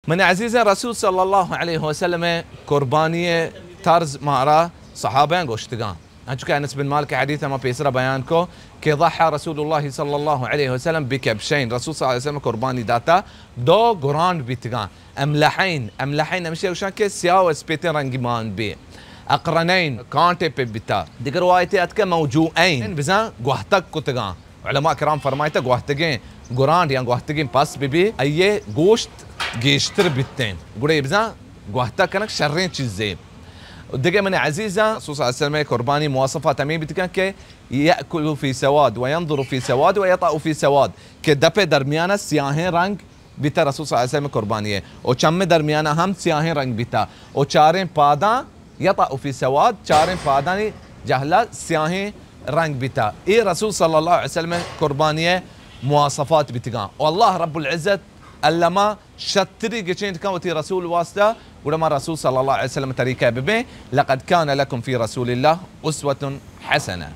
من عزیزیں، رسول صلی اللہ علیہ وسلم ءِ قربانی ءِ طرز مارا صحابیاں گوشتگاں۔ انچو کہ انس بن مالک ءِ حدیث ءَ ما پیسرا بیان کو کہ ضحى رسول الله صلى الله عليه وسلم بكبشين، رسول صلی اللہ علیہ وسلم قربانی داتا دو گرانڈ بیتگاں۔ املحین، املحین ہمیشہ گوشاں کہ سیاہ و اسپیتیں رنگی مان بی۔ اقرنین، کانٹے پہ بیتا۔ دیگر روایتے اتکہ موجوعین، بزاں گوہتگ کتگاں۔ علماء کرام فرمائیتا گوہتگیں گرانڈ یا گوہتگیں پس بہ بی، آئی ءِ گوشت گیشتر بیتیں، گڑا اے بزاں گوہتگ کنگ شریں چیزے۔ دگہ من عزیزاں، رسول صلی اللہ علیہ وسلم ءِ قربانی مواصفات ہمے بیتگاں کہ يأكل في سواد وينظر في سواد ويطأ في سواد، کہ دپ ءِ درمیان ءَ سیاہیں رنگ بیتا رسول صلی اللہ علیہ وسلم ءِ قربانی ءِ، و چم ءِ درمیان ءَ ہم سیاہیں رنگ بیتا، و چاریں پاداں يطأ في سواد، چاریں پادانی جہلا سیاہیں رنگ بیتا۔ اے رسول صلی اللہ علیہ وسلم ءِ قربانی ءِ مواصفات بیتگاں۔ و اللہ رب العزت الما شتری گچینت کن وتی رسول واسطہ، گڑا ما رسول صلی اللہ علیہ وسلم طریقہ ببیں۔ لقد كان لكم في رسول الله أسوة حسنة۔